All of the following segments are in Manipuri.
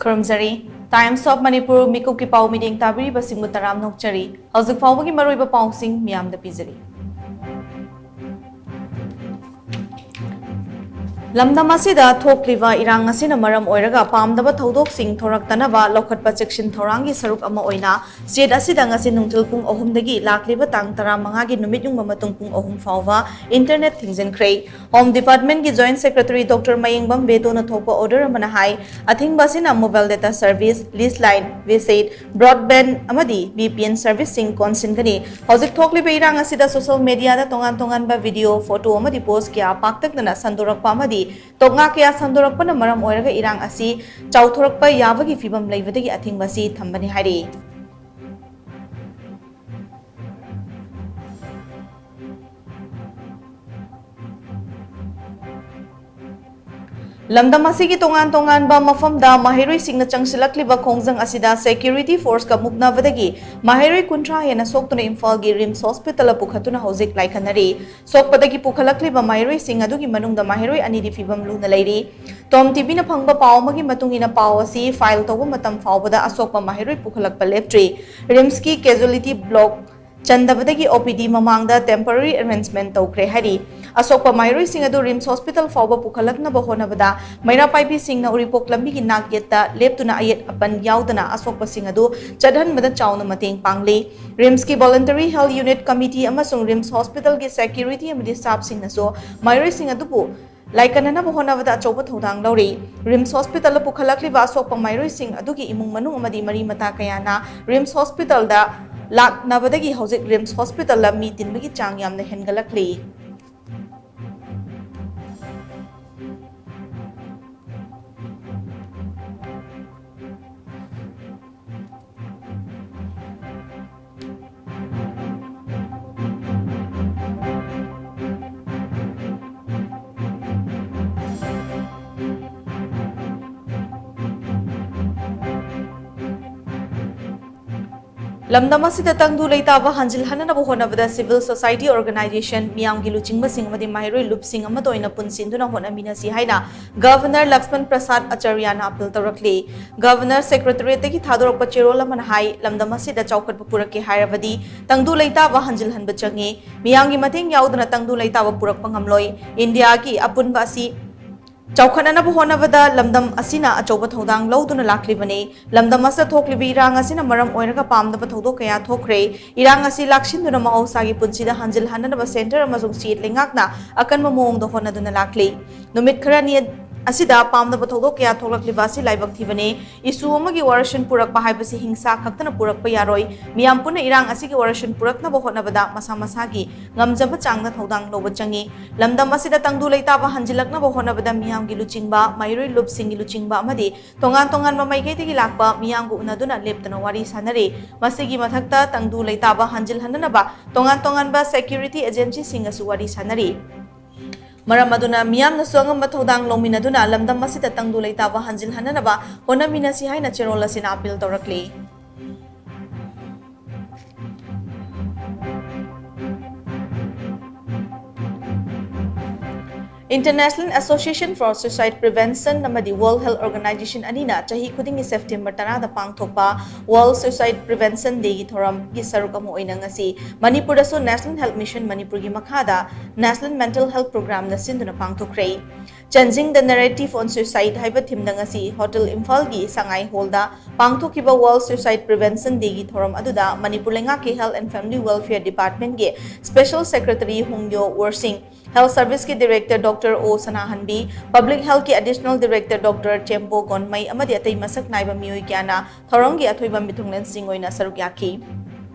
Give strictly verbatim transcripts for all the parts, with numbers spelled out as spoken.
ꯈꯨꯔꯨꯝꯖꯔꯤ꯫ Times of Manipur ꯃꯤꯀꯨꯞꯀꯤ ꯄꯥꯎ ꯃꯤꯠꯌꯦꯡ ꯇꯥꯕꯤꯔꯤꯕꯁꯤꯡꯕꯨ ꯇꯔꯥꯝꯅ ꯑꯣꯛꯆꯔꯤ꯫ ꯍꯧꯖꯤꯛ ꯐꯥꯎꯕꯒꯤ ꯃꯔꯨꯑꯣꯏꯕ ꯄꯥꯎꯁꯤꯡ ꯃꯤꯌꯥꯝꯗ ꯄꯤꯖꯔꯤ꯫ ꯂꯝꯗꯝ ꯑꯁꯤꯗ ꯊꯣꯛꯂꯤꯕ ꯏꯔꯥꯡ ꯑꯁꯤꯅ ꯃꯔꯝ ꯑꯣꯏꯔꯒ ꯄꯥꯝꯗꯕ ꯊꯧꯗꯣꯛꯁꯤꯡ ꯊꯣꯔꯛꯇꯅꯕ ꯂꯧꯈꯠꯄ ꯆꯦꯛꯁꯤꯟ ꯊꯧꯔꯥꯡꯒꯤ ꯁꯔꯨꯛ ꯑꯃ ꯑꯣꯏꯅ state ꯑꯁꯤꯗ ꯉꯁꯤ ꯅꯨꯡꯊꯤꯜ ꯄꯨꯡ ꯑꯍꯨꯝꯗꯒꯤ ꯂꯥꯛꯂꯤꯕ ꯇꯥꯡ ꯇꯔꯥꯃꯉꯥꯒꯤ ꯅꯨꯃꯤꯠ ꯌꯨꯡꯕ ꯃꯇꯨꯡ ꯄꯨꯡ ꯑꯍꯨꯝ ꯐꯥꯎꯕ internet ꯊꯤꯡꯖꯤꯟꯈ꯭ꯔꯦ꯫ Home Departmentꯀꯤ Joint Secretary Doctor ꯃꯌꯦꯡꯕꯝ ꯕꯦꯗꯣꯅ ꯊꯣꯛꯄ order ꯑꯃꯅ ꯍꯥꯏ, ꯑꯊꯤꯡꯕ ꯑꯁꯤꯅ mobile data service, lease line, visit, broadband ꯑꯃꯗꯤ VPN serviceꯁꯤꯡ ꯀꯣꯟꯁꯤꯟꯒꯅꯤ꯫ ꯍꯧꯖꯤꯛ ꯊꯣꯛꯂꯤꯕ ꯏꯔꯥꯡ ꯑꯁꯤꯗ social mediaꯗ ꯇꯣꯉꯥꯟ ꯇꯣꯉꯥꯟꯕ video, photo ꯑꯃꯗꯤ post ꯀꯌꯥ ꯄꯥꯛꯇꯛꯅꯅ ꯁꯟꯗꯣꯔꯛꯄ ꯑꯃꯗꯤ ꯇꯣꯛꯉꯥ ꯀꯌꯥ ꯁꯟꯗꯣꯔꯛꯄꯅ ꯃꯔꯝ ꯑꯣꯏꯔꯒ ꯏꯔꯥꯡ ꯑꯁꯤ ꯆꯥꯎꯊꯣꯔꯛꯄ ꯌꯥꯕꯒꯤ ꯐꯤꯚꯝ ꯂꯩꯕꯗꯒꯤ ꯑꯊꯤꯡꯕ ꯑꯁꯤ ꯊꯝꯕꯅꯤ ꯍꯥꯏꯔꯤ꯫ ꯂꯝꯗꯝ ꯑꯁꯤꯒꯤ ꯇꯣꯉꯥꯟ ꯇꯣꯉꯥꯟꯕ ꯃꯐꯝꯗ ꯃꯍꯩꯔꯣꯏꯁꯤꯡꯅ ꯆꯪꯁꯤꯜꯂꯛꯂꯤꯕ ꯈꯣꯡꯖꯪ ꯑꯁꯤꯗ security forceꯀ ꯃꯨꯛꯅꯕꯗꯒꯤ ꯃꯍꯩꯔꯣꯏ ꯀꯨꯟꯊ꯭ꯔꯥ ꯍꯦꯟꯅ ꯁꯣꯛꯇꯨꯅ ꯏꯝꯐꯥꯜꯒꯤ RIMS hospitalꯗ ꯄꯨꯈꯠꯇꯨꯅ ꯍꯧꯖꯤꯛ ꯂꯥꯏꯀꯠꯅꯔꯤ꯫ ꯁꯣꯛꯄꯗꯒꯤ ꯄꯨꯈꯠꯂꯛꯂꯤꯕ ꯃꯍꯩꯔꯣꯏꯁꯤꯡ ꯑꯗꯨꯒꯤ ꯃꯅꯨꯡꯗ ꯃꯍꯩꯔꯣꯏ ꯑꯅꯤꯗꯤ ꯐꯤꯕꯝ ꯂꯨꯅ ꯂꯩꯔꯤ꯫ Tom TVꯅ ꯐꯪꯕ ꯄꯥꯎ ꯑꯃꯒꯤ ꯃꯇꯨꯡ ꯏꯟꯅ, ꯄꯥꯎ ꯑꯁꯤ file ꯇꯧꯕ ꯃꯇꯝ ꯐꯥꯎꯕꯗ ꯑꯁꯣꯛꯄ ꯃꯍꯩꯔꯣꯏ ꯄꯨꯈꯠꯂꯛꯄ ꯂꯦꯞꯇ꯭ꯔꯤ꯫ RIMSꯀꯤ casualty block ꯆꯟꯗꯕꯗꯒꯤ OPD ꯃꯃꯥꯡꯗ temporary arrangement ꯇꯧꯈ꯭ꯔꯦ ꯍꯥꯏꯔꯤ꯫ ꯑꯁꯣꯛꯄ ꯃꯍꯩꯔꯣꯏꯁꯤꯡ ꯑꯗꯨ RIMS hospital ꯐꯥꯎꯕ ꯄꯨꯈꯠꯂꯛꯅꯕ ꯍꯣꯠꯅꯕꯗ ꯃꯩꯔꯥ ꯄꯥꯏꯕꯤꯁꯤꯡꯅ ꯎꯔꯤꯄꯣꯛ ꯂꯝꯕꯤꯒꯤ ꯅꯥꯛ ꯌꯦꯠꯇ ꯂꯦꯞꯇꯨꯅ ꯑꯌꯦꯠ ꯑꯄꯟ ꯌꯥꯎꯗꯅ ꯑꯁꯣꯛꯄꯁꯤꯡ ꯑꯗꯨ ꯆꯠꯍꯟꯕꯗ ꯆꯥꯎꯅ ꯃꯇꯦꯡ ꯄꯥꯡꯂꯤ꯫ RIMSꯀꯤ Voluntary Health Unit Committee ꯑꯃꯁꯨꯡ RIMS hospitalꯒꯤ security ꯑꯃꯗꯤ staffꯁꯤꯡꯅꯁꯨ ꯃꯍꯩꯔꯣꯏꯁꯤꯡ ꯑꯗꯨꯕꯨ ꯂꯥꯏꯀꯠꯅꯅꯕ ꯍꯣꯠꯅꯕꯗ ꯑꯆꯧꯕ ꯊꯧꯗꯥꯡ ꯂꯧꯔꯤ꯫ RIMS hospitalꯗ ꯄꯨꯈꯠꯂꯛꯂꯤꯕ ꯑꯁꯣꯛꯄ ꯃꯍꯩꯔꯣꯏꯁꯤꯡ ꯑꯗꯨꯒꯤ ꯏꯃꯨꯡ ꯃꯅꯨꯡ ꯑꯃꯗꯤ ꯃꯔꯤ ꯃꯇꯥ ꯀꯌꯥꯅ RIMS hospitalꯗ ꯂꯥꯛꯅꯕꯗꯒꯤ ꯍꯧꯖꯤꯛ RIMS hospitalꯗ ꯃꯤ ꯇꯤꯟꯕꯒꯤ ꯆꯥꯡ ꯌꯥꯝꯅ ꯍꯦꯟꯒꯠꯂꯛꯂꯤ꯫ ꯂꯝꯗꯝ ꯑꯁꯤꯗ ꯇꯪꯗꯨ ꯂꯩꯇꯥꯕ ꯍꯟꯖꯤꯜꯍꯟꯅꯅꯕ ꯍꯣꯠꯅꯕꯗ civil society organization, ꯃꯤꯌꯥꯝꯒꯤ ꯂꯨꯆꯤꯡꯕꯁꯤꯡ ꯑꯃꯗꯤ ꯃꯍꯩꯔꯣꯏ ꯂꯨꯞꯁꯤꯡ ꯑꯃꯠꯇ ꯑꯣꯏꯅ ꯄꯨꯟꯁꯤꯟꯗꯨꯅ ꯍꯣꯠꯅꯃꯤꯟꯅꯁꯤ ꯍꯥꯏꯅ Governor ꯂꯛꯁꯃꯟ ꯄ꯭ꯔꯁꯥꯗ ꯑꯆꯥꯔꯌꯥꯅ appeal ꯇꯧꯔꯛꯂꯤ꯫ Governor Secretariatꯇꯒꯤ ꯊꯥꯗꯣꯔꯛꯄ ꯆꯦꯔꯣꯜ ꯑꯃꯅ ꯍꯥꯏ, ꯂꯝꯗꯝ ꯑꯁꯤꯗ ꯆꯥꯎꯈꯠꯄ ꯄꯨꯔꯛꯀꯦ ꯍꯥꯏꯔꯕꯗꯤ ꯇꯪꯗꯨ ꯂꯩꯇꯥꯕ ꯍꯟꯖꯤꯜꯍꯟꯕ ꯆꯪꯏ꯫ ꯃꯤꯌꯥꯝꯒꯤ ꯃꯇꯦꯡ ꯌꯥꯎꯗꯅ ꯇꯪꯗꯨ ꯂꯩꯇꯥꯕ ꯄꯨꯔꯛꯄ ꯉꯝꯂꯣꯏ꯫ ꯏꯟꯗꯤꯌꯥꯒꯤ ꯑꯄꯨꯟꯕ ꯑꯁꯤ ꯆꯥꯎꯈꯠꯅꯅꯕ ꯍꯣꯠꯅꯕꯗ ꯂꯝꯗꯝ ꯑꯁꯤꯅ ꯑꯆꯧꯕ ꯊꯧꯗꯥꯡ ꯂꯧꯗꯨꯅ ꯂꯥꯛꯂꯤꯕꯅꯤ꯫ ꯂꯝꯗꯝ ꯑꯁꯤꯗ ꯊꯣꯛꯂꯤꯕ ꯏꯔꯥꯡ ꯑꯁꯤꯅ ꯃꯔꯝ ꯑꯣꯏꯔꯒ ꯄꯥꯝꯗꯕ ꯊꯧꯗꯣꯛ ꯀꯌꯥ ꯊꯣꯛꯈ꯭ꯔꯦ꯫ ꯏꯔꯥꯡ ꯑꯁꯤ ꯂꯥꯛꯁꯤꯟꯗꯨꯅ ꯃꯍꯧꯁꯥꯒꯤ ꯄꯨꯟꯁꯤꯗ ꯍꯟꯖꯤꯜꯍꯟꯅꯅꯕ centre ꯑꯃꯁꯨꯡ state ꯂꯩꯉꯥꯛꯅ ꯑꯀꯟꯕ ꯃꯑꯣꯡꯗ ꯍꯣꯠꯅꯗꯨꯅ ꯂꯥꯛꯂꯤ꯫ ꯅꯨꯃꯤꯠ ꯈꯔꯅꯤ ꯑꯁꯤꯗ ꯄꯥꯝꯗꯕ ꯊꯧꯗꯣꯛ ꯀꯌꯥ ꯊꯣꯛꯂꯛꯂꯤꯕ ꯑꯁꯤ ꯂꯥꯏꯕꯛ ꯊꯤꯕꯅꯤ꯫ Issue ꯑꯃꯒꯤ ꯋꯥꯔꯣꯏꯁꯤꯟ ꯄꯨꯔꯛꯄ ꯍꯥꯏꯕꯁꯤ ꯍꯤꯡꯁꯥ ꯈꯛꯇꯅ ꯄꯨꯔꯛꯄ ꯌꯥꯔꯣꯏ꯫ ꯃꯤꯌꯥꯝ ꯄꯨꯟꯅ ꯏꯔꯥꯡ ꯑꯁꯤꯒꯤ ꯋꯥꯔꯣꯏꯁꯤꯟ ꯄꯨꯔꯛꯅꯕ ꯍꯣꯠꯅꯕꯗ ꯃꯁꯥ ꯃꯁꯥꯒꯤ ꯉꯝꯖꯕ ꯆꯥꯡꯗ ꯊꯧꯗꯥꯡ ꯂꯧꯕ ꯆꯪꯏ꯫ ꯂꯝꯗꯝ ꯑꯁꯤꯗ ꯇꯪꯗꯨ ꯂꯩꯇꯥꯕ ꯍꯟꯖꯤꯜꯂꯛꯅꯕ ꯍꯣꯠꯅꯕꯗ ꯃꯤꯌꯥꯝꯒꯤ ꯂꯨꯆꯤꯡꯕ, ꯃꯍꯩꯔꯣꯏ ꯂꯨꯞꯁꯤꯡꯒꯤ ꯂꯨꯆꯤꯡꯕ ꯑꯃꯗꯤ ꯇꯣꯉꯥꯟ ꯇꯣꯉꯥꯟꯕ ꯃꯥꯏꯀꯩꯗꯒꯤ ꯂꯥꯛꯄ ꯃꯤꯌꯥꯝꯒ ꯎꯅꯗꯨꯅ ꯂꯦꯞꯇꯅ ꯋꯥꯔꯤ ꯁꯥꯅꯔꯤ꯫ ꯃꯁꯤꯒꯤ ꯃꯊꯛꯇ ꯇꯪꯗꯨ ꯂꯩꯇꯥꯕ ꯍꯟꯖꯤꯜꯍꯟꯅꯅꯕ ꯇꯣꯉꯥꯟ ꯇꯣꯉꯥꯟꯕ security agencyꯁꯤꯡꯒꯁꯨ ꯋꯥꯔꯤ ꯁꯥꯅꯔꯤ꯫ ꯃꯔꯝ ꯑꯗꯨꯅ ꯃꯤꯌꯥꯝꯅꯁꯨ ꯑꯉꯝꯕ ꯊꯧꯗꯥꯡ ꯂꯧꯃꯤꯟꯅꯗꯨꯅ ꯂꯝꯗꯝ ꯑꯁꯤꯗ ꯇꯪꯗꯨ ꯂꯩꯇꯥꯕ ꯍꯟꯖꯤꯜꯍꯟꯅꯅꯕ ꯍꯣꯠꯅꯃꯤꯟꯅꯁꯤ ꯍꯥꯏꯅ ꯆꯦꯔꯣꯜ ꯑꯁꯤꯅ appeal ꯇꯧꯔꯛꯂꯤ꯫ International Association for Suicide Prevention ꯑꯃꯗꯤ World Health Organization ꯑꯅꯤꯅ ꯆꯍꯤ ꯈꯨꯗꯤꯡꯒꯤ September ꯇꯔꯥꯗ ꯄꯥꯡꯊꯣꯛꯄ World Suicide Prevention Dayꯒꯤ ꯊꯧꯔꯝꯒꯤ ꯁꯔꯨꯛ ꯑꯃ ꯑꯣꯏꯅ ꯉꯁꯤ ꯃꯅꯤꯄꯨꯔꯗꯁꯨ National Health Mission ꯃꯅꯤꯄꯨꯔꯒꯤ ꯃꯈꯥꯗ National Mental Health Programꯅ ꯁꯤꯟꯗꯨꯅ ꯄꯥꯡꯊꯣꯛꯈ꯭ꯔꯦ꯫ Changing the Narrative on Suicide ꯍꯥꯏꯕ themeꯗ ꯉꯁꯤ Hotel ꯏꯝꯐꯥꯜꯒꯤ ꯁꯉꯥꯏ Hallꯗ ꯄꯥꯡꯊꯣꯛꯈꯤꯕ World Suicide Prevention Dayꯒꯤ ꯊꯧꯔꯝ ꯑꯗꯨꯗ ꯃꯅꯤꯄꯨꯔ ꯂꯩꯉꯥꯛꯀꯤ Health and Family Welfareꯒꯤ Special Secretary ꯍꯣꯡꯌꯣ ꯋꯔꯁꯤꯡ, Health Serviceꯀꯤ Director Doctor ꯑꯣ ꯁꯅꯥꯍꯟꯕꯤ, Public Healthꯀꯤ Additional Director Doctor ꯆꯦꯝꯕꯣ ꯒꯣꯟꯃꯩ ꯑꯃꯗꯤ ꯑꯇꯩ ꯃꯁꯛ ꯅꯥꯏꯕ ꯃꯤꯑꯣꯏ ꯀꯌꯥꯅ ꯊꯧꯔꯝꯒꯤ ꯑꯊꯣꯏꯕ ꯃꯤꯊꯨꯡꯂꯦꯟꯁꯤꯡ ꯑꯣꯏꯅ ꯁꯔꯨꯛ ꯌꯥꯈꯤ꯫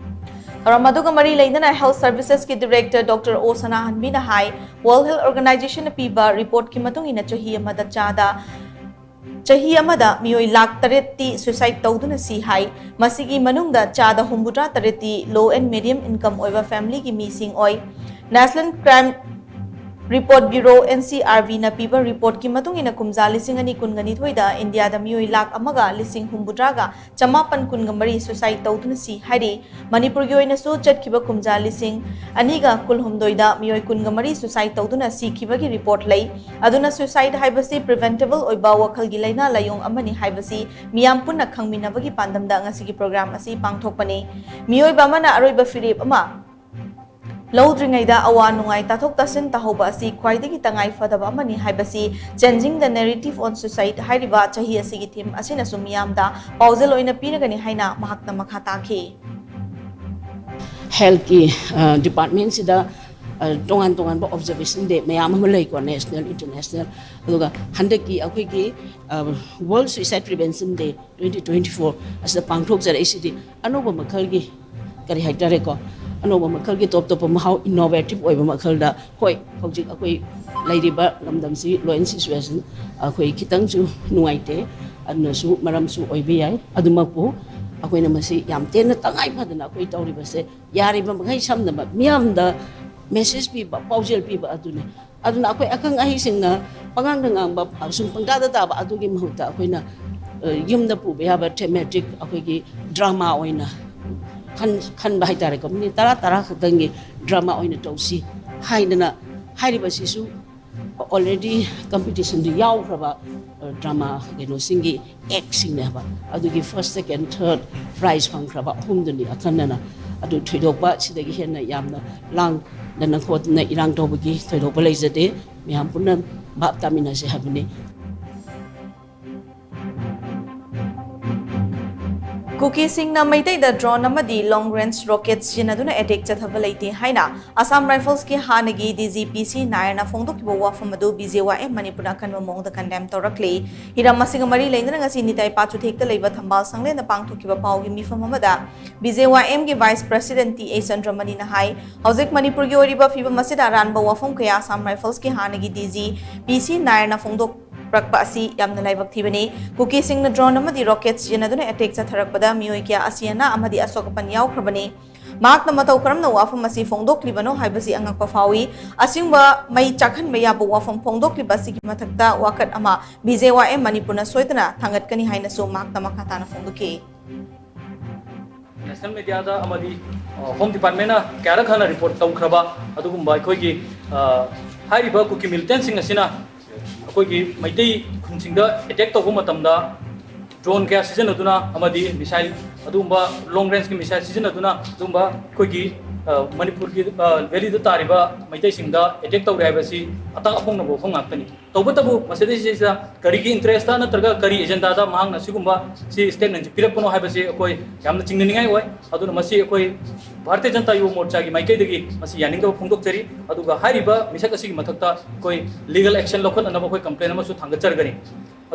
ꯊꯧꯔꯝ ꯑꯗꯨꯒ ꯃꯔꯤ ꯂꯩꯅꯅ Health Servicesꯀꯤ Director Doctor ꯑꯣ ꯁꯅꯥꯍꯟꯕꯤꯅ ꯍꯥꯏ, World Health Organizationꯅ ꯄꯤꯕ reportꯀꯤ ꯃꯇꯨꯡ ꯏꯟꯅ ꯆꯍꯤ ꯑꯃꯗ ꯆꯥꯗ ꯆꯍꯤ ꯑꯃꯗ ꯃꯤꯑꯣꯏ ꯂꯥꯈ ꯇꯔꯦꯠꯇꯤ suicide ꯇꯧꯗꯨꯅ ꯁꯤ ꯍꯥꯏ꯫ ꯃꯁꯤꯒꯤ ꯃꯅꯨꯡꯗ ꯆꯥꯗ ꯍꯨꯝꯐꯨꯇꯔꯥ ꯇꯔꯦꯠꯇꯤ low and medium income ꯑꯣꯏꯕ familyꯒꯤ ꯃꯤꯁꯤꯡ ꯑꯣꯏ꯫ National Crime Report Bureau, N C R B ꯅ ꯄꯤꯕ reportꯀꯤ ꯃꯇꯨꯡ ꯏꯟꯅ, ꯀꯨꯝꯖꯥ ꯂꯤꯁꯤꯡ ꯑꯅꯤ ꯀꯨꯟꯒ ꯅꯤꯊꯣꯏꯗ ꯏꯟꯗꯤꯌꯥꯗ ꯃꯤꯑꯣꯏ ꯂꯥꯈ ꯑꯃꯒ ꯂꯤꯁꯤꯡ ꯍꯨꯝꯐꯨꯇꯔꯥꯒ ꯆꯃꯥꯄꯟ ꯀꯨꯟꯒ ꯃꯔꯤ suicide ꯇꯧꯗꯨꯅ ꯁꯤ ꯍꯥꯏꯔꯤ꯫ ꯃꯅꯤꯄꯨꯔꯒꯤ ꯑꯣꯏꯅꯁꯨ ꯆꯠꯈꯤꯕ ꯀꯨꯝꯖꯥ ꯂꯤꯁꯤꯡ ꯑꯅꯤꯒ ꯀꯨꯟꯍꯨꯝꯗꯣꯏꯗ ꯃꯤꯑꯣꯏ ꯀꯨꯟꯒ ꯃꯔꯤ suicide ꯇꯧꯗꯨꯅ ꯁꯤꯈꯤꯕꯒꯤ report ꯂꯩ꯫ ꯑꯗꯨꯅ suicide ꯍꯥꯏꯕꯁꯤ preventable ꯑꯣꯏꯕ ꯋꯥꯈꯜꯒꯤ ꯂꯥꯏꯅꯥ ꯂꯥꯏꯑꯣꯡ ꯑꯃꯅꯤ ꯍꯥꯏꯕꯁꯤ ꯃꯤꯌꯥꯝ ꯄꯨꯟꯅ ꯈꯪꯃꯤꯟꯅꯕꯒꯤ ꯄꯥꯟꯗꯝꯗ ꯉꯁꯤꯒꯤ program ꯑꯁꯤ ꯄꯥꯡꯊꯣꯛꯄꯅꯤ꯫ ꯃꯤꯑꯣꯏꯕ ꯑꯃꯅ ꯑꯔꯣꯏꯕ ꯐꯤꯔꯦꯞ ꯑꯃ ꯂꯧꯗ꯭ꯔꯤꯉꯩꯗ ꯑꯋꯥ ꯅꯨꯡꯉꯥꯏ ꯇꯥꯊꯣꯛ ꯇꯥꯁꯤꯟ ꯇꯧꯍꯧꯕ ꯑꯁꯤ ꯈ꯭ꯋꯥꯏꯗꯒꯤ ꯇꯉꯥꯏ ꯐꯗꯕ ꯑꯃꯅꯤ ꯍꯥꯏꯕꯁꯤ Changing the Narrative on Suicide ꯍꯥꯏꯔꯤꯕ ꯆꯍꯤ ꯑꯁꯤꯒꯤ theme ꯑꯁꯤꯅꯁꯨ ꯃꯤꯌꯥꯝꯗ ꯄꯥꯎꯖꯦꯜ ꯑꯣꯏꯅ ꯄꯤꯔꯒꯅꯤ ꯍꯥꯏꯅ ꯃꯍꯥꯛꯅ ꯃꯈꯥ ꯇꯥꯈꯤ꯫ Healthꯀꯤ departmentꯁꯤꯗ ꯇꯣꯉꯥꯟ ꯇꯣꯉꯥꯟꯕ observation day ꯃꯌꯥꯝ ꯑꯃ ꯂꯩꯀꯣ, national, international꯫ ꯑꯗꯨꯒ ꯍꯟꯗꯛꯀꯤ ꯑꯩꯈꯣꯏꯒꯤ World Suicide Prevention Day twenty twenty four ꯑꯁꯤꯗ ꯄꯥꯡꯊꯣꯛꯆꯔꯛꯏꯁꯤꯗꯤ ꯑꯅꯧꯕ ꯃꯈꯜꯒꯤ, ꯀꯔꯤ ꯍꯥꯏꯇꯥꯔꯦꯀꯣ, ꯑꯅꯧꯕ ꯃꯈꯜꯒꯤ ꯇꯣꯞ ꯇꯣꯞꯄ ꯃꯍꯥꯎ, innovative ꯑꯣꯏꯕ ꯃꯈꯜꯗ꯫ ꯍꯣꯏ, ꯍꯧꯖꯤꯛ ꯑꯩꯈꯣꯏ ꯂꯩꯔꯤꯕ ꯂꯝꯗꯝꯁꯤ ꯂꯣꯏꯅ situation ꯑꯩꯈꯣꯏ ꯈꯤꯇꯪꯁꯨ ꯅꯨꯡꯉꯥꯏꯇꯦ, ꯑꯗꯨꯅꯁꯨ ꯃꯔꯝꯁꯨ ꯑꯣꯏꯕ ꯌꯥꯏ꯫ ꯑꯗꯨꯃꯛꯄꯨ ꯑꯩꯈꯣꯏꯅ ꯃꯁꯤ ꯌꯥꯝ ꯇꯦꯟꯅ ꯇꯉꯥꯏ ꯐꯗꯅ ꯑꯩꯈꯣꯏ ꯇꯧꯔꯤꯕꯁꯦ ꯌꯥꯔꯤꯕ ꯃꯈꯩ ꯁꯝꯅꯕ ꯃꯤꯌꯥꯝꯗ message ꯄꯤꯕ, ꯄꯥꯎꯖꯦꯜ ꯄꯤꯕ ꯑꯗꯨꯅꯤ꯫ ꯑꯗꯨꯅ ꯑꯩꯈꯣꯏ ꯑꯈꯪ ꯑꯍꯩꯁꯤꯡꯅ ꯄꯉꯥꯡꯗ ꯉꯥꯡꯕ, ꯁꯨꯝ ꯄꯪꯇꯥꯗ ꯇꯥꯕ ꯑꯗꯨꯒꯤ ꯃꯍꯨꯠꯇ ꯑꯩꯈꯣꯏꯅ ꯌꯨꯝꯗ ꯄꯨꯕ ꯌꯥꯕ thematic ꯑꯩꯈꯣꯏꯒꯤ drama ꯑꯣꯏꯅ ꯈꯟ-, ꯈꯟꯕ ꯍꯥꯏꯇꯥꯔꯦꯀꯣ, minute ꯇꯔꯥ, ꯇꯔꯥ ꯈꯛꯇꯪꯒꯤ drama ꯑꯣꯏꯅ ꯇꯧꯁꯤ ꯍꯥꯏꯗꯅ ꯍꯥꯏꯔꯤꯕꯁꯤꯁꯨ already competitionꯗ ꯌꯥꯎꯈ꯭ꯔꯕ drama ꯀꯩꯅꯣꯁꯤꯡꯒꯤ actꯁꯤꯡꯅꯦꯕ꯫ ꯑꯗꯨꯒꯤ first, second, third prize ꯐꯪꯈ꯭ꯔꯕ ꯑꯍꯨꯝꯗꯨꯅꯤ ꯑꯈꯟꯅꯅ꯫ ꯑꯗꯨ ꯊꯣꯏꯗꯣꯛꯄ ꯁꯤꯗꯒꯤ ꯍꯦꯟꯅ ꯌꯥꯝꯅ ꯂꯥꯡꯗꯅ ꯈꯣꯠꯇꯅ ꯏꯔꯥꯡ ꯇꯧꯕꯒꯤ ꯊꯣꯏꯗꯣꯛꯄ ꯂꯩꯖꯗꯦ꯫ ꯃꯌꯥꯝ ꯄꯨꯟꯅ ꯚꯥꯞ ꯇꯥꯃꯤꯟꯅꯁꯦ ꯍꯥꯏꯕꯅꯤ꯫ ꯀꯨꯀꯤꯁꯤꯡꯅ ꯃꯩꯇꯩꯗ drone ꯑꯃꯗꯤ long range rocket ꯁꯤꯖꯤꯟꯅꯗꯨꯅ attack ꯆꯠꯊꯕ ꯂꯩꯇꯦ ꯍꯥꯏꯅ Assam Riflesꯀꯤ ꯍꯥꯟꯅꯒꯤ D G P C ꯅꯥꯌꯔꯅ ꯐꯣꯡꯗꯣꯛꯈꯤꯕ ꯋꯥꯐꯝ ꯑꯗꯨ B J Y M ꯃꯅꯤꯄꯨꯔꯅ ꯑꯀꯟꯕ ꯃꯑꯣꯡꯗ condemn ꯇꯧꯔꯛꯂꯤ꯫ ꯍꯤꯔꯝ ꯑꯁꯤꯒ ꯃꯔꯤ ꯂꯩꯅꯅ ꯉꯁꯤ ꯅꯤꯇꯥꯏ ꯄꯥꯆꯨꯊꯦꯛꯇ ꯂꯩꯕ ꯊꯝꯕꯥꯜ ꯁꯪꯂꯦꯟꯗ ꯄꯥꯡꯊꯣꯛꯈꯤꯕ ꯄꯥꯎꯒꯤ ꯃꯤꯐꯝ ꯑꯃꯗ B J Y Mꯒꯤ Vice President T A ꯆꯟꯗ꯭ꯔꯃꯅꯤꯅ ꯍꯥꯏ, ꯍꯧꯖꯤꯛ ꯃꯅꯤꯄꯨꯔꯒꯤ ꯑꯣꯏꯔꯤꯕ ꯐꯤꯕꯝ ꯑꯁꯤꯗ ꯑꯔꯥꯟꯕ ꯋꯥꯐꯝ ꯀꯌꯥ Assam Riflesꯀꯤ ꯍꯥꯟꯅꯒꯤ D G P C ꯅꯥꯌꯔꯅ ꯐꯣꯡꯗꯣꯛ ꯔꯛꯄ ꯑꯁꯤ ꯌꯥꯝꯅ ꯂꯥꯏꯕꯛ ꯊꯤꯕꯅꯤ꯫ ꯀꯨꯀꯤꯁꯤꯡꯅ drone ꯑꯃꯗꯤ rocket ꯁꯤꯖꯤꯟꯅꯗꯨꯅ attack ꯆꯠꯊꯔꯛꯄꯗ ꯃꯤꯑꯣꯏ ꯀꯌꯥ ꯑꯁꯤ ꯑꯅꯥ ꯑꯃꯗꯤ ꯑꯁꯣꯛ ꯑꯄꯟ ꯌꯥꯎꯈ꯭ꯔꯕꯅꯤ꯫ ꯃꯍꯥꯛꯅ ꯃꯇꯧ ꯀꯔꯝꯅ ꯋꯥꯐꯝ ꯑꯁꯤ ꯐꯣꯡꯗꯣꯛꯂꯤꯕꯅꯣ ꯍꯥꯏꯕꯁꯤ ꯑꯉꯛꯄ ꯐꯥꯎꯏ꯫ ꯑꯁꯤꯒꯨꯝꯕ ꯃꯩ ꯆꯥꯛꯍꯟꯕ ꯌꯥꯕ ꯋꯥꯐꯝ ꯐꯣꯡꯗꯣꯛꯂꯤꯕ ꯑꯁꯤꯒꯤ ꯃꯊꯛꯇ ꯋꯥꯀꯠ ꯑꯃ B J Y M ꯃꯅꯤꯄꯨꯔꯅ ꯁꯣꯏꯗꯅ ꯊꯥꯡꯒꯠꯀꯅꯤ ꯍꯥꯏꯅꯁꯨ ꯃꯍꯥꯛꯅ ꯃꯈꯥ ꯇꯥꯅ ꯐꯣꯡꯗꯣꯛꯈꯤ꯫ ꯅꯦꯁꯅꯦꯜ ꯃꯦꯗꯤꯌꯥꯗ ꯑꯃꯗꯤ ꯍꯣꯝ ꯗꯤꯄꯥꯔꯠꯃꯦꯟꯅ ꯀꯌꯥꯔꯛ ꯍꯥꯟꯅ ꯔꯤꯄꯣꯔꯠ ꯇꯧꯈ꯭ꯔꯕ ꯑꯗꯨꯒꯨꯝꯕ ꯑꯩꯈꯣꯏꯒꯤ ꯍꯥꯏꯔꯤꯕ ꯀꯨꯀꯤ ꯃꯤꯂꯤꯇꯦꯟꯁꯤꯡ ꯑꯁꯤꯅ ꯑꯩꯈꯣꯏꯒꯤ ꯃꯩꯇꯩ ꯈꯨꯟꯁꯤꯡꯗ ꯑꯦꯇꯦꯛ ꯇꯧꯕ ꯃꯇꯝꯗ ꯗ꯭ꯔꯣꯟ ꯀꯌꯥ ꯁꯤꯖꯤꯟꯅꯗꯨꯅ ꯑꯃꯗꯤ ꯃꯤꯁꯥꯏꯜ, ꯑꯗꯨꯒꯨꯝꯕ ꯂꯣꯡ ꯔꯦꯟꯖꯀꯤ ꯃꯤꯁꯥꯏꯜ ꯁꯤꯖꯤꯟꯅꯗꯨꯅ ꯑꯗꯨꯒꯨꯝꯕ ꯑꯩꯈꯣꯏꯒꯤ ꯃꯅꯤꯄꯨꯔꯒꯤ ꯚꯦꯂꯤꯗ ꯇꯥꯔꯤꯕ ꯃꯩꯇꯩꯁꯤꯡꯗ ꯑꯦꯇꯦꯛ ꯇꯧꯔꯦ ꯍꯥꯏꯕꯁꯤ ꯑꯇꯥꯛ ꯑꯐꯣꯡꯅꯕ ꯋꯥꯐꯝ ꯉꯥꯛꯇꯅꯤ꯫ ꯇꯧꯕꯇꯕꯨ ꯃꯁꯤꯗꯩꯁꯤꯗ ꯀꯔꯤꯒꯤ ꯏꯟꯇꯔꯦꯁꯇ ꯅꯠꯇ꯭ꯔꯒ ꯀꯔꯤ ꯑꯦꯖꯦꯟꯗꯥꯗ ꯃꯍꯥꯛꯅ ꯁꯤꯒꯨꯝꯕ ꯁꯤ ꯁ꯭ꯇꯦꯠꯃꯦꯟꯁꯤ ꯄꯤꯔꯛꯄꯅꯣ ꯍꯥꯏꯕꯁꯤ ꯑꯩꯈꯣꯏ ꯌꯥꯝꯅ ꯆꯤꯡꯅꯅꯤꯡꯉꯥꯏ ꯑꯣꯏ꯫ ꯑꯗꯨꯅ ꯃꯁꯤ ꯑꯩꯈꯣꯏ ꯚꯥꯔꯇꯤꯌ ꯖꯅꯇꯥ ꯌꯨꯕ ꯃꯣꯔꯆꯥꯒꯤ ꯃꯥꯏꯀꯩꯗꯒꯤ ꯃꯁꯤ ꯌꯥꯅꯤꯡꯗꯕ ꯐꯣꯡꯗꯣꯛꯆꯔꯤ꯫ ꯑꯗꯨꯒ ꯍꯥꯏꯔꯤꯕ ꯃꯤꯁꯛ ꯑꯁꯤꯒꯤ ꯃꯊꯛꯇ ꯑꯩꯈꯣꯏ ꯂꯤꯒꯦꯜ ꯑꯦꯛꯁꯟ ꯂꯧꯈꯠꯅꯅꯕ ꯑꯩꯈꯣꯏ ꯀꯝꯄ꯭ꯂꯦꯟ ꯑꯃꯁꯨ ꯊꯥꯡꯒꯠꯆꯔꯒꯅꯤ꯫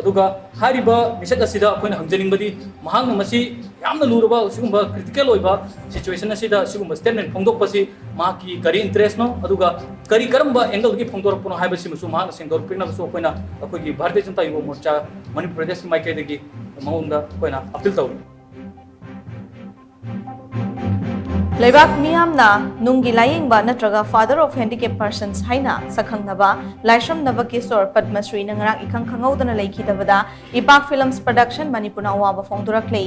ꯑꯗꯨꯒ ꯍꯥꯏꯔꯤꯕ ꯃꯤꯁꯛ ꯑꯁꯤꯗ ꯑꯩꯈꯣꯏꯅ ꯍꯪꯖꯅꯤꯡꯕꯗꯤ ꯃꯍꯥꯛꯅ ꯃꯁꯤ ꯌꯥꯝꯅ ꯂꯨꯔꯕ ꯁꯤꯒꯨꯝꯕ ꯀ꯭ꯔꯤꯇꯤꯀꯦꯜ ꯑꯣꯏꯕ ꯁꯤꯆꯨꯋꯦꯁꯟ ꯑꯁꯤꯗ ꯁꯤꯒꯨꯝꯕ ꯁ꯭ꯇꯦꯠꯃꯦꯟ ꯐꯣꯡꯗꯣꯛꯄꯁꯤ ꯃꯍꯥꯛꯀꯤ ꯀꯔꯤ ꯏꯟꯇꯔꯦꯁꯅꯣ, ꯑꯗꯨꯒ ꯀꯔꯤ ꯀꯔꯝꯕ ꯑꯦꯡꯒꯜꯗꯒꯤ ꯐꯣꯡꯗꯣꯔꯛꯄꯅꯣ ꯍꯥꯏꯕꯁꯤꯃꯁꯨ ꯃꯍꯥꯛꯅ ꯁꯦꯡꯗꯣꯛꯄꯤꯅꯕꯁꯨ ꯑꯩꯈꯣꯏꯅ ꯑꯩꯈꯣꯏꯒꯤ ꯚꯥꯔꯇꯤꯌ ꯖꯅꯇꯥ ꯌꯨꯕ ꯃꯣꯔꯆꯥ ꯃꯅꯤꯄꯨꯔ ꯄ꯭ꯔꯗꯦꯁꯀꯤ ꯃꯥꯏꯀꯩꯗꯒꯤ ꯃꯉꯣꯟꯗ ꯑꯩꯈꯣꯏꯅ ꯑꯄꯤꯜ ꯇꯧꯔꯤ꯫ ꯂꯩꯕꯥꯛ ꯃꯤꯌꯥꯝꯅ ꯅꯨꯡꯒꯤ ꯂꯥꯌꯦꯡꯕ ꯅꯠꯇ꯭ꯔꯒ Father of Handicap Persons ꯍꯥꯏꯅ ꯁꯛꯈꯪꯅꯕ ꯂꯥꯏꯁ꯭ꯔꯝ ꯅꯕꯀꯤꯁꯣꯔ ꯄꯗꯃꯁ꯭ꯔꯤꯅ ꯉꯔꯥꯡ ꯏꯈꯪ ꯈꯪꯍꯧꯗꯅ ꯂꯩꯈꯤꯗꯕꯗ ꯏꯄꯥꯛ ꯐꯤꯂꯝꯁ ꯄ꯭ꯔꯗꯛꯁꯟ ꯃꯅꯤꯄꯨꯔꯅ ꯑꯋꯥꯕ ꯐꯣꯡꯗꯣꯔꯛꯂꯦ꯫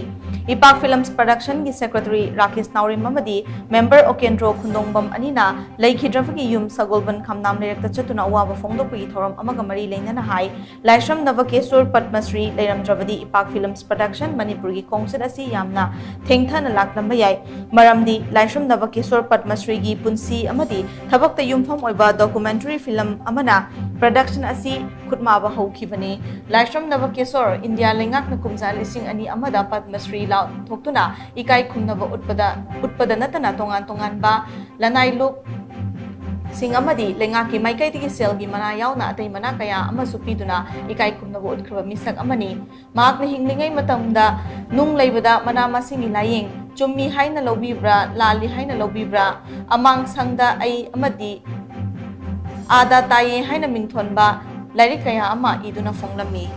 ꯏꯄꯥꯛ ꯐꯤꯂꯝꯁ ꯄ꯭ꯔꯗꯛꯁꯟꯒꯤ ꯁꯦꯀ꯭ꯔꯦꯇꯔꯤ ꯔꯥꯀꯦꯁ ꯅꯥꯎꯔꯦꯝ ꯑꯃꯗꯤ ꯃꯦꯝꯕꯔ ꯑꯣꯀꯦꯟꯗ꯭ꯔꯣ ꯈꯨꯟꯗꯣꯡꯕꯝ ꯑꯅꯤꯅ ꯂꯩꯈꯤꯗ꯭ꯔꯕꯒꯤ ꯌꯨꯝ ꯁꯒꯣꯜꯕꯟ ꯈꯝꯅꯥꯝ ꯂꯩꯔꯛꯇ ꯆꯠꯇꯨꯅ ꯑꯋꯥꯕ ꯐꯣꯡꯗꯣꯛꯄꯒꯤ ꯊꯧꯔꯝ ꯑꯃꯒ ꯃꯔꯤ ꯂꯩꯅꯅ ꯍꯥꯏ, ꯂꯥꯏꯁ꯭ꯔꯝ ꯅꯕꯀꯦꯁꯣꯔ ꯄꯗꯃꯁ꯭ꯔꯤ ꯂꯩꯔꯝꯗ꯭ꯔꯕꯗꯤ ꯏꯄꯥꯛ ꯐꯤꯂꯝꯁ ꯄ꯭ꯔꯗꯛꯁꯟ ꯃꯅꯤꯄꯨꯔꯒꯤ ꯈꯣꯡꯆꯠ ꯑꯁꯤ ꯌꯥꯝꯅ ꯊꯦꯡꯊꯅ ꯂꯥꯛꯂꯝꯕ ꯌꯥꯏ꯫ ꯃꯔꯝꯗꯤ ꯂꯥꯏꯁ꯭ꯔꯝ ꯅꯕꯀꯦꯁꯣꯔ ꯄꯗꯃꯁ꯭ꯔꯤꯒꯤ ꯄꯨꯟꯁꯤ ꯑꯃꯗꯤ ꯊꯕꯛꯇ ꯌꯨꯝꯐꯝ ꯑꯣꯏꯕ ꯗꯣꯀꯨꯃꯦꯟꯇꯔꯤ ꯐꯤꯂꯝ ꯑꯃꯅ ꯄ꯭ꯔꯗꯛꯁꯟ ꯑꯁꯤ ꯈꯨꯠꯃꯥꯕ ꯍꯧꯈꯤꯕꯅꯤ꯫ ꯂꯥꯏꯁ꯭ꯔꯝ ꯅꯕꯀꯦꯁꯣꯔ ꯏꯟꯗꯤꯌꯥ ꯂꯩꯉꯥꯛꯅ ꯀꯨꯝꯖꯥ ꯂꯤꯁꯤꯡ ꯑꯅꯤ ꯑꯃꯗ ꯄꯗꯃꯁ꯭ꯔꯤ ꯂꯥꯎꯊꯣꯛꯇꯨꯅ ꯏꯀꯥꯏ ꯈꯨꯝꯅꯕ ꯎꯠꯄꯗ, ꯎꯠꯄꯗ ꯅꯠꯇꯅ ꯇꯣꯉꯥꯟ ꯇꯣꯉꯥꯟꯕ ꯂꯅꯥꯏ ꯂꯨꯞꯁꯤꯡ ꯑꯃꯗꯤ ꯂꯩꯉꯥꯛꯀꯤ ꯃꯥꯏꯀꯩꯗꯒꯤ ꯁꯦꯜꯒꯤ ꯃꯅꯥ ꯌꯥꯎꯅ ꯑꯇꯩ ꯃꯅꯥ ꯀꯌꯥ ꯑꯃꯁꯨ ꯄꯤꯗꯨꯅ ꯏꯀꯥꯏ ꯈꯨꯝꯅꯕ ꯎꯠꯈ꯭ꯔꯕ ꯃꯤꯁꯛ ꯑꯃꯅꯤ꯫ ꯃꯍꯥꯛꯅ ꯍꯤꯡꯂꯤꯉꯩ ꯃꯇꯝꯗ ꯅꯨꯡ ꯂꯩꯕꯗ ꯃꯅꯥ ꯃꯁꯤꯡꯒꯤ ꯂꯥꯏꯌꯦꯡ, ꯆꯨꯝꯃꯤ ꯍꯥꯏꯅ ꯂꯧꯕꯤꯕ꯭ꯔꯥ, ꯂꯥꯜꯂꯤ ꯍꯥꯏꯅ ꯂꯧꯕꯤꯕ꯭ꯔꯥ, ꯑꯃꯥꯡꯁꯪꯗ ꯑꯩ ꯑꯃꯗꯤ ꯑꯥꯗ ꯇꯥꯏꯌꯦ ꯍꯥꯏꯅ ꯃꯤꯡꯊꯣꯟꯕ ꯂꯥꯏꯔꯤꯛ ꯀꯌꯥ ꯑꯃ ꯏꯗꯨꯅ ꯐꯣꯡꯂꯝꯃꯤ꯫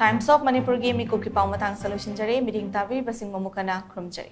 Times of Manipurꯒꯤ ꯃꯤꯀꯨꯞꯀꯤ ꯄꯥꯎ ꯃꯇꯥꯡꯁꯤꯗ ꯂꯣꯏꯁꯤꯟꯖꯔꯦ꯫ ꯃꯤꯠꯌꯦꯡ ꯇꯥꯕꯤꯔꯤꯕꯁꯤꯡ ꯃꯃꯨꯛ ꯍꯟꯅ ꯈꯨꯔꯨꯝꯖꯔꯤ꯫